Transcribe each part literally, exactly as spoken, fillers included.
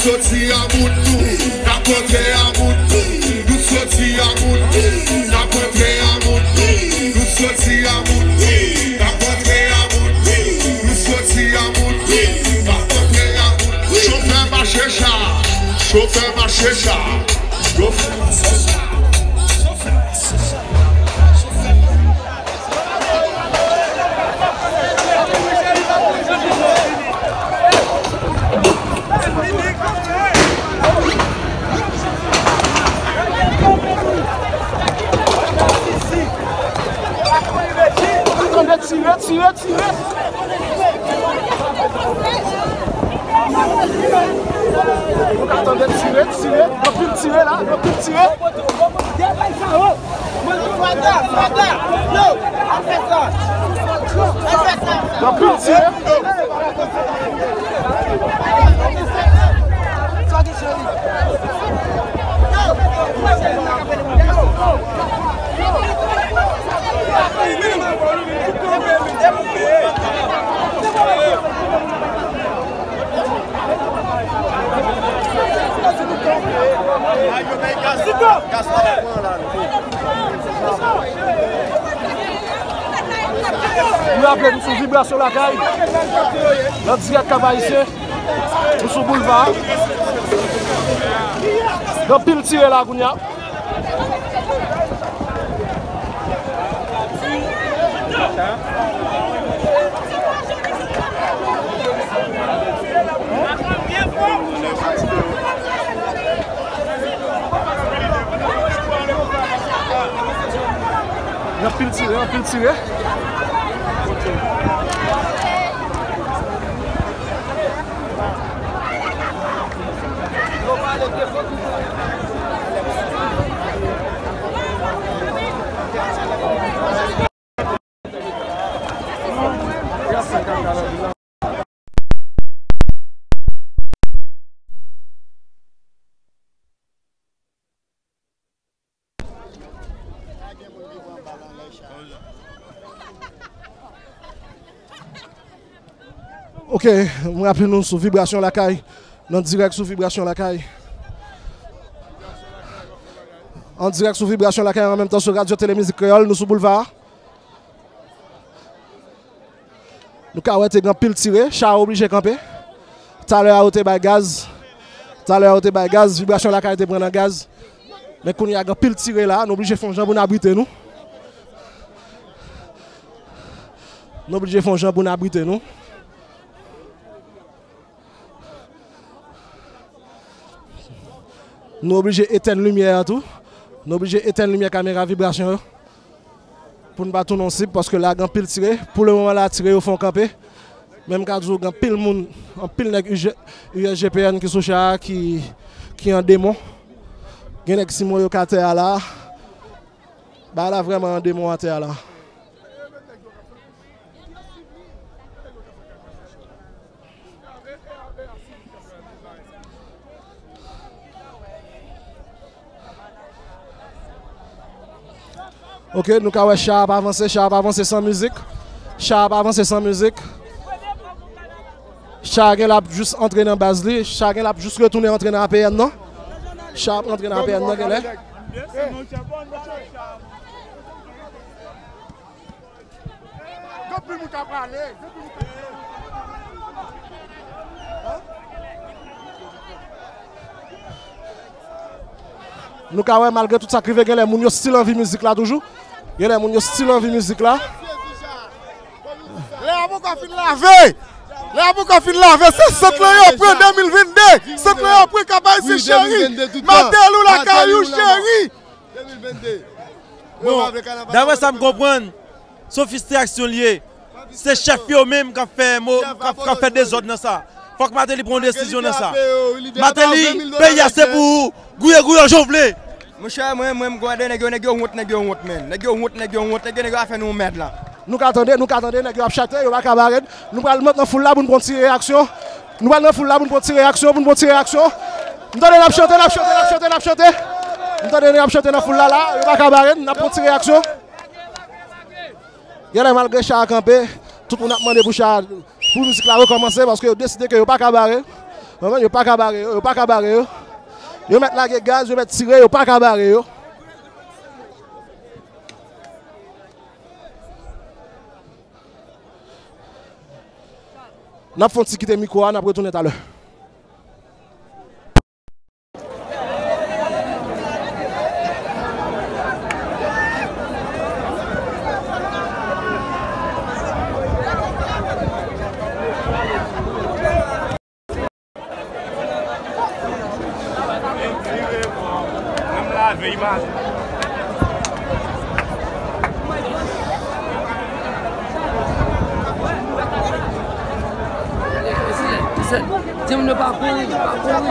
Soti a bout nou, n ap rantre a bout nou. Nou soti a bout nou, n ap rantre a bout nou. Nou soti a bout nou, n ap rantre a bout nou. Nou soti a bout nou, n ap rantre a bout nou. Chofè mache cha, chofè mache cha. Chofè mache cha. Tande tire, tire, tire. Nou ka tande tire, tire. Anpil tire la, anpil tire. Yo, anpil tire. Nou raple nou sou Vibrasyon Lakay, nan dirèk Kap Ayisyen, nou sou boulva. Gen anpil tire la kounye a. Anpil tire, anpil tire. Ok, mwen raple nou sou Vibrasyon Lakay, nan dirèk sou Vibrasyon Lakay. An dirèk sou Vibrasyon Lakay, an menm tan sou Radyo Tele Mizik Kreyòl, nou sou boulva a. Nou ka wè te gen anpil tire, cha yo oblije kanpe. Talè a yo te bay gaz. Talè a yo te bay gaz, Vibrasyon Lakay te pran nan gaz. Men kounye a gen anpil tire la, nou oblije fè yon jan pou n abrite nou. Nou oblije fè yon jan pou n abrite nou. Nou oblije etenn limyè a tou. Nou oblije etenn limyè kamera Vibrasyon yo. Pou n pa tounen yon sib, paske la gen anpil tire. Pou le moman la, tire yo fè yon kanpe. Men m ka di w, gen anpil moun, anpil nèg U G, U S G P N ki sou cha a, ki, ki an demon. Gen nèg Simon yo k atè a la. Bagay la vrèman an demon atè a la. Ok, nou ka wè cha ap avanse, cha ap avanse san mizik. Cha ap avanse san mizik. Cha gen l ap jis antre nan baz li. Cha gen l ap jis retounen antre nan A P N nan. Cha ap antre nan A P N nan genlè. Gen anpil moun k ap prale. Nou ka wè, malgre tout sa k rive, genlè moun yo still anvi mizik la toujou. Genlè moun yo still anvi mizik la. Lè a poko fin lave. Lè a poko fin lave. Se sant lan yo pran de mil vennde. Sant lan yo pran Kap Ayisyen cheri. Matelou lakay ou cheri. Bon, daprè sa m konprann, se yon fistraksyon l ye. Se chèf yo menm k ap fè mo, k ap, k ap fè dezòd nan sa. Fòk Martelly pran yon desizyon nan sa. Martelly, peyi a se pou ou. Gouye, gouye jan w vle. Monchè, mwen, mwen, m gade nèg yo, nèg yo wont, nèg yo wont, menn. Nèg yo wont, nèg yo wont, nèg yo, nèg yo ap fè nou yon mèd la. Nou ka tande, nou ka tande nèg yo ap chante, yo pa ka bare n. Nou pral mont nan foul la pou n pran ti reyaksyon. Nou pral nan foul la pou n pran ti reyaksyon, pou n pran ti reyaksyon. M tande n ap chante, n ap chante, n ap chante, n ap chante. M tande nèg ap chante nan foul la la, yo pa ka bare n, n ap pran ti reyaksyon. Genlè malgre cha a kanpe, tout moun ap mande pou cha, pou mizik la rekòmanse, paske yo deside ke yo pa ka bare. Konprann? Yo pa ka bare yo, yo pa ka bare yo. Yo mèt lage gaz, yo mèt tire, yo pa ka bare yo. N ap fè yon ti kite mikwo a, n ap retounen talè. Timoun yo pa kouri, pa kouri.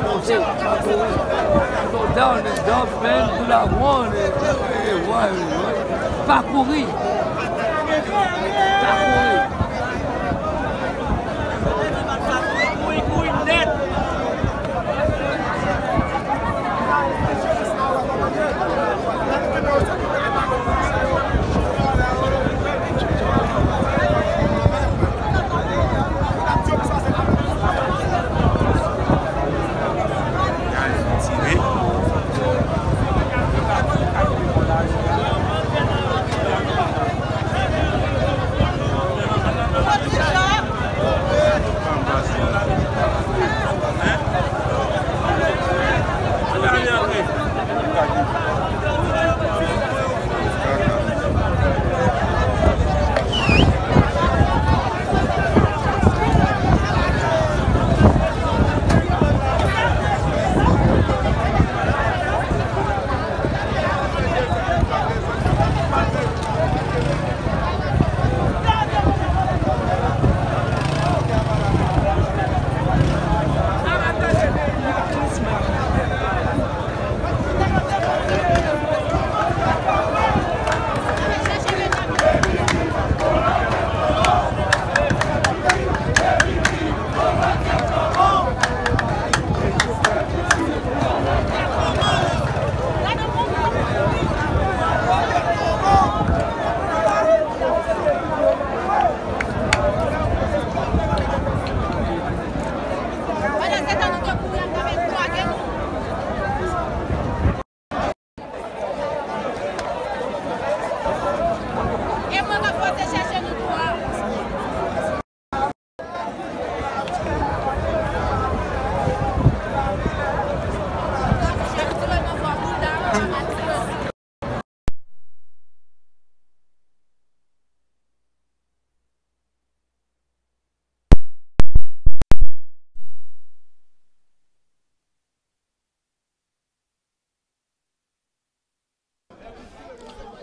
Monte, pa kouri. Go down and dump, man. Do not want it. Hey, why, why? Pa kouri. Pa kouri.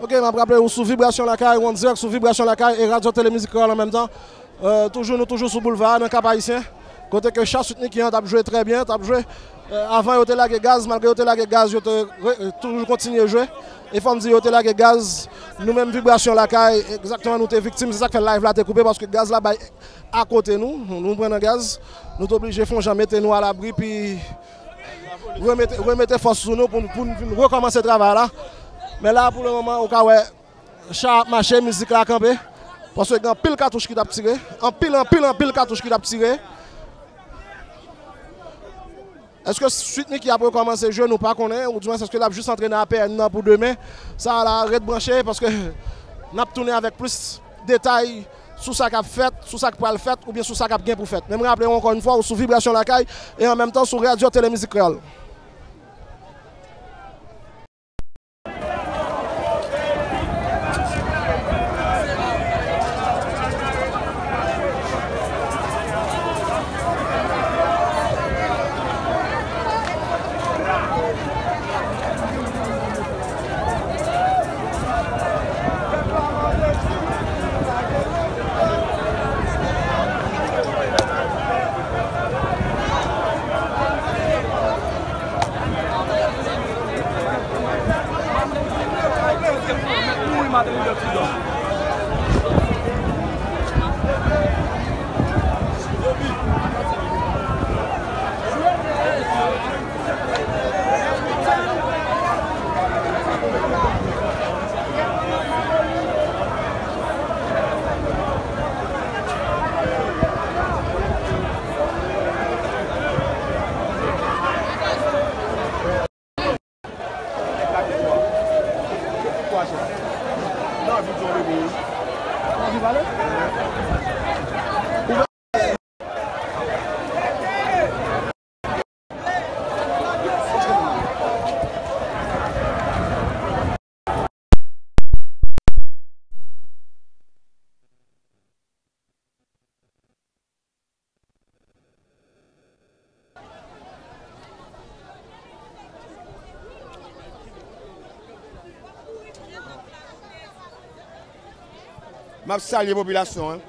Ok, m ap raple ou sou Vibrasyon Lakay, ou an dirèk sou Vibrasyon Lakay e Radyo Tele Mizik Kreyòl an menm tan. Euh, toujou, nou toujou sou boulva a, nan Kap Ayisyen, kote ke cha Sweet Micky an t ap jwe trè byen, t ap jwe. Euh, avan yo te lage gaz, malgre yo te lage gaz, yo te re-, toujou kontinye jwe. E fò m di, yo te lage gaz, nou menm Vibrasyon Lakay, egzakteman nou te viktim, se sa k fè live la te koupe, paske gaz la bay akote nou, nou pran nan gaz, nou te oblije fè yon jan mete nou alabri, pi remete, remete fòs sou nou pou, pou n vin rekòmanse travay la. Men la, pou le moman, ou ka wè, cha ap mache, mizik la kanpe, paske gen anpil katouch ki t ap tire, anpil, anpil, anpil katouch ki t ap tire. Èske Sweet Micky ap rekòmanse jwe? Nou pa konnen, oudimwens èske l ap jis antre nan A P N nan pou demen? Sa a la, ret branche, paske n ap tounen avèk plis detay sou sa k ap fèt, sou sa k pral fèt, oubyen sou sa k ap gen pou fèt. Men m raple w ankò yon fwa, ou sou Vibrasyon Lakay e an menm tan sou Radyo Tele Mizik Kreyòl. M ap salye popilasyon an.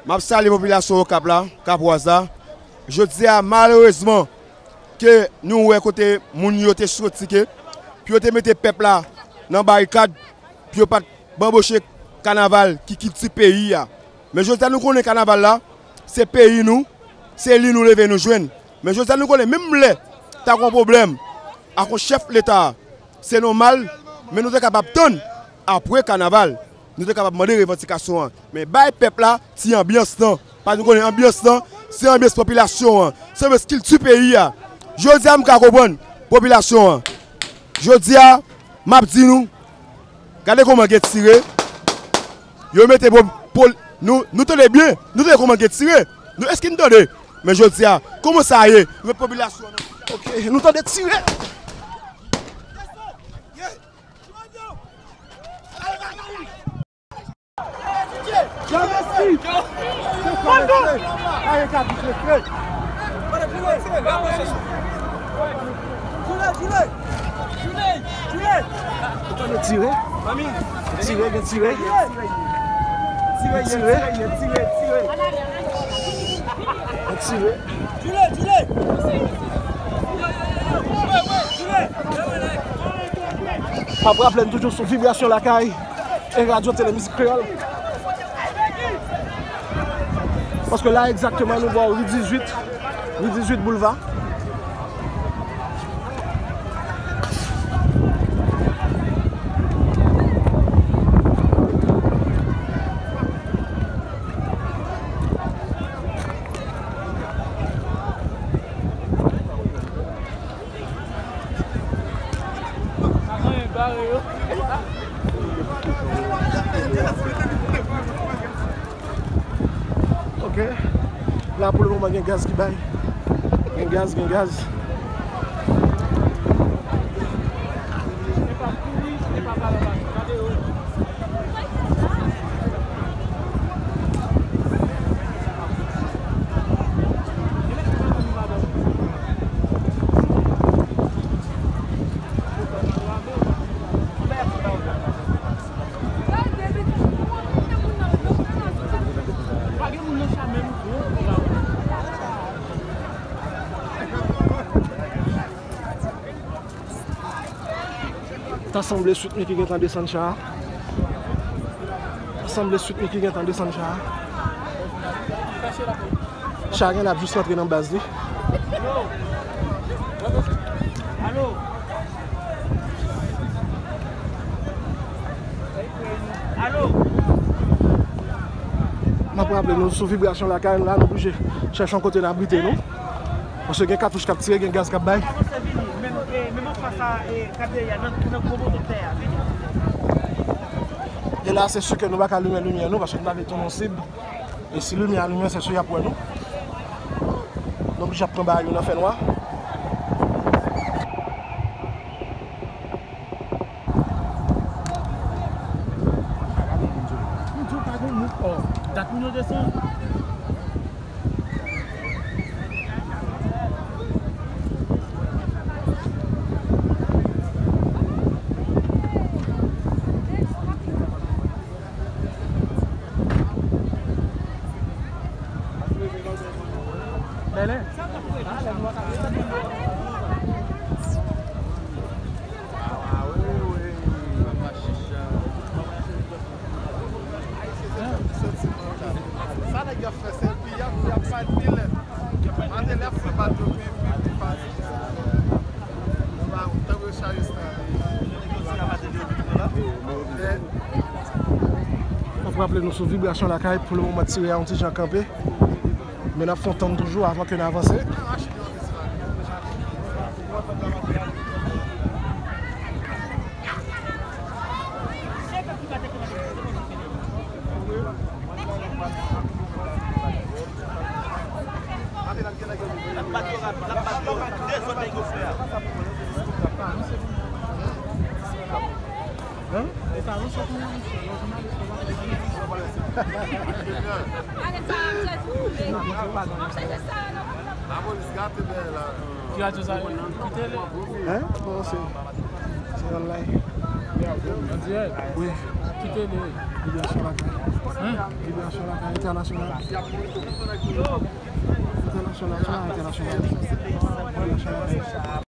M ap salye popilasyon Okap la, Kapwaz la. Jodi a, malerezman, ke nou wè kote moun yo te soti ke, pou yo te mete pèp la nan barikad, pou yo pa t banboche kanaval ki kilti peyi a. Men jodi a, nou konnen kanaval la, se peyi nou, se li nou leve nou jwenn. Men jodi a, nou konnen menm lè ta gen yon pwoblèm ak yon chèf Leta, se nòmal, men nou te kapab tann apre kanaval. Nou te kapab mande revandikasyon an. Men bay pèp la ti anbyans lan. Paske nou konnen anbyans lan, se anbyans popilasyon an. Se anbyans kilti peyi a. Jodi a, m ka konprann popilasyon an. Jodi a, m ap di nou, gade kòman gen tire. Yo mete po, po, nou, nou tande byen. Nou tande kòman gen tire. Nou, èske nou tande? Men jodi a, kòman sa ye? Nou mete popilasyon an. Ok, nou tande tire. Tire. Tire, gen tire. Tire. Tire. M ap raple n toujou sou Vibrasyon Lakay e Radyo Tele Mizik Kreyòl. Paske la egzakteman nou bò ri dizuit, ri dizuit Boulva. Ok. La pou le moman gen gaz ki bay. Gen gaz, gen gaz. Ta sanble Sweet Micky gentan desann cha a. Ta sanble Sweet Micky gentan desann cha a. Cha a genlè ap jis rantre nan baz li. Alo. Alo. M ap raple nou sou Vibrasyon Lakay la, nou oblije chèche yon kote n abrite nou. Paske gen katouch k ap tire, gen gaz k ap bay. Avanse vini, menm, e, menm anfas a, e, Kabeya, nan, nan gwo moto tè a, vini. E la, se si ke nou pa ka limen limyè nou, paske nou pa vle tonbe nan sib. E si limyè a limen, se si y ap wè nou. Nou oblije ap pran bagay yo nan fènwa. Gade moun yo. Moun yo pa gen moun. Oh, dat moun yo desann. Bèlè. Sa nèg yo ap fè, se pi y ap, y ap bay pi lèd. Mande lè fou bat yo pi, pi, pi fasil. Tankou chaje sa. M ap raple nou sou Vibrasyon Lakay, pou le moman tire a yon ti jan kanpe. Men n ap fè yon tann toujou avan ke n avanse. Lapolis gate dèyè la. Ti radyo sa yo, kite li. Hein? Non, se, se online. An dirèk? Wi. Kite li. Liberasyon lakay. Hein? Liberasyon lakay entènasyonal. Entènasyonal, entènasyonal. Entènasyonal.